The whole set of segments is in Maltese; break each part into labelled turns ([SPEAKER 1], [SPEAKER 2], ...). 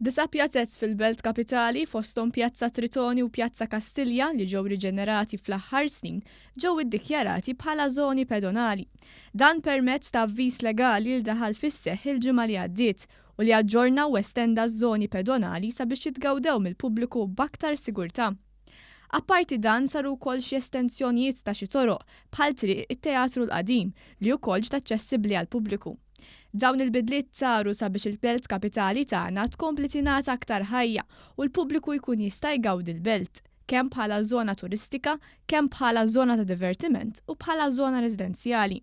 [SPEAKER 1] Disa' pjazez fil-belt kapitali, fosthom Pjazza Tritoni u Pjazza Kastilja li ġew riġenerati fl-aħħar snin, ġew iddikjarati bħala żoni pedonali. Dan permezz ta' avviż legali li daħal fis-seħħ il-ġimgħa li għaddiet u li aġġorna u estenda ż-żoni pedonali sabiex jitgawdew mill-pubbliku b'aktar sigurtà. Apparti dan saru wkoll xi estensjonijiet ta' xi toroq, bħal Triq it-Teatru l-Qadim, li wkoll ġiet aċċessibbli għall-pubbliku. Dawn il-bidliet saru sabiex il-belt kapitali tagħna tkompli tingħata aktar ħajja u l-pubbliku jkun jista' jgawdi l-belt, kemm bħala żona turistika, kemm bħala żona ta' divertiment u bħala żona residenzjali.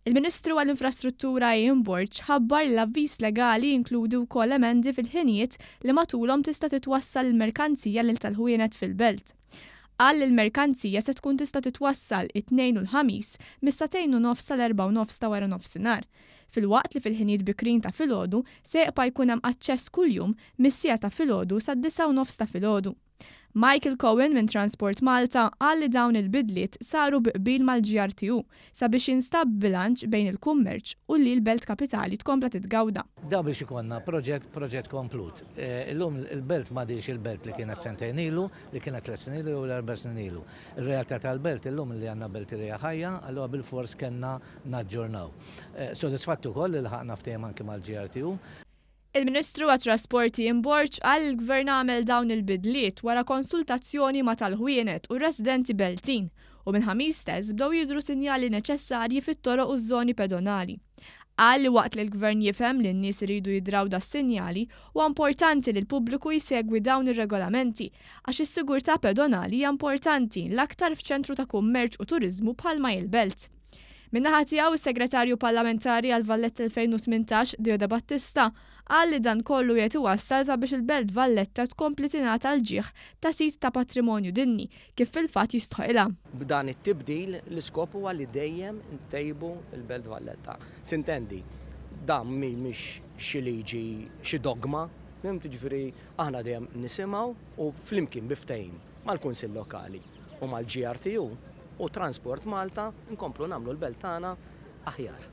[SPEAKER 1] Il-Ministru għall-Infrastruttura Ian Borg ħabbar li l-avviż legali jinkludi wkoll emendi fil-ħinijiet li matulhom tista' titwassal il-merkanzija lil tal-ħwienet fil-belt. Qal li l-merkanzija se tkun tista' titwassal it-Tnejn u l-Ħamis mis-sagħtejn u nofs sal-erbgħa u nofs ta' waranofsinhar, filwaqt li fil-ħinijiet bikrin ta' filgħodu se jibqa' jkun hemm aċċess kuljum mis-siegħa ta' filgħodu sad-disgħa u nofs ta' filgħodu. Michael Cohen minn Transport Malta qal li dawn il-bidliet saru bi qbil mal-GRTU sabiex jinstab bilanċ bejn il-kummerċ u li l-Belt Kapitali tkompla titgawda.
[SPEAKER 2] Dan biex ikollna proġett proġett komplut. Illum il-belt m'għadhiex il-belt li kienet sentejn ilu, li kienet tlett snin ilu jew l-erba' snin ilu. Ir-realtà tal-belt illum li għandna belt li hija ħajja, allura bilfors kellna naġġornaw. Sodisfatt ukoll li lħaqna ftehim anki mal-GRTU.
[SPEAKER 1] Il-Ministru għat-Trasport Ian Borg qal li l-Gvern għamel dawn il-bidliet wara konsultazzjoni ma' tal-ħwienet u r-residenti Beltin u mill-Ħamis stess bdew jidhru sinjali neċessarji fit-toroq u ż-żoni pedonali. Qal li waqt li l-Gvern jifhem li n-nies iridu jidraw das-sinjali, huwa importanti li l-pubbliku jsegwi dawn ir-regolamenti għax is-sigurtà pedonali hija importanti l-aktar f'ċentru ta' kummerċ u turiżmu bħalma hi l-Belt. Min-naħa tiegħu, is-Segretarju Parlamentari għal Valletta 2018, Dio Debattista, qal li dan kollu qiegħed iwassal sabiex il-Belt Valletta tkompli tingħata l-ġieħ ta' sit ta' patrimonju dinji, kif fil-fatt jistħoqilha.
[SPEAKER 3] B'dan it-tibdil l-iskop huwa li dejjem intejbu l-Belt Valletta. Sintendi, dan mhix xi liġi, xi dogma, fhimt? Jiġifieri aħna dejjem nisimgħu u flimkien bi ftehim mal-Kunsill Lokali u mal-GRTU u Transport Malta nkomplu nagħmlu l-belt tagħna aħjar.